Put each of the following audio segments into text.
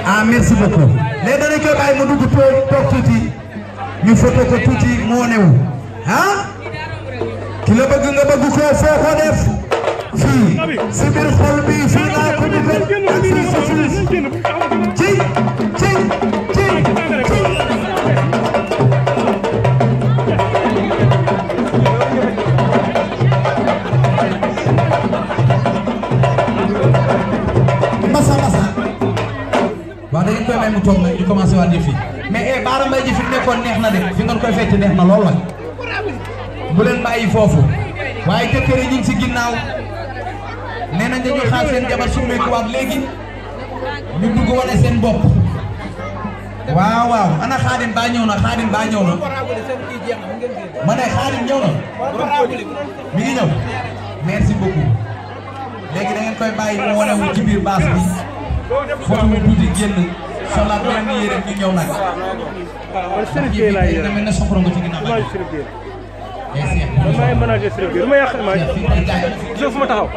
Ah, merci beaucoup. Les derniers que baay mu dugg toog tuuti ñu photo ko tuuti moo newu ah ki la bëgg nga bëgg ko foo ko def fii si biir xol bi fii laa ko defee ak fii sa suuf ci dañu koy may mu toog nag di commencé waat yëf yi mais Baara Mbaye ji fi nekkoon neex na de fi ngeen koy fekk neex na lool la bu leen bàyyi foofu waaye jëkkër yi ñu ngi si ginnaaw nee nañ dañuy xaar seen jabar su meeku waat léegi ñu dugg wane seen bopp waaw waaw ana Xaadim baa ñëw na Xaadim baa ñëw na ma ne Xaadim ñëw na mi ngi ñëw merci beaucoup léegi da ngeen koy bàyyi mu wane wu ci biir baas bi photo bi tuuti génn solaat benn yére ñu ñëw nag. man mel ne soxla nga ci ginnaaw nag. man maay manager Serigne Gueye lu ma yàqal maa gisoo fu ma taxaw.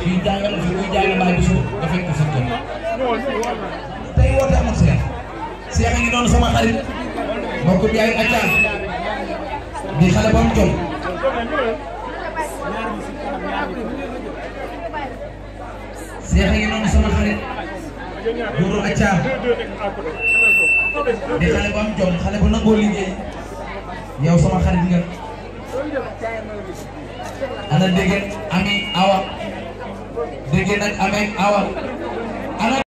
fii jàngal fi muy jàngal maa gisoo nga fekk sa kër. tey woote amul seex. seex a ngi doon sama xarit. mbokk bi ay accaar. di xale ba mu jom. seex a ngi doon sama xarit. góoru accaar. di xale ba mu jom xale bu nangoo liggéey. yow sama xarit nga. ana dégg ami awa. dégg nag amee awa.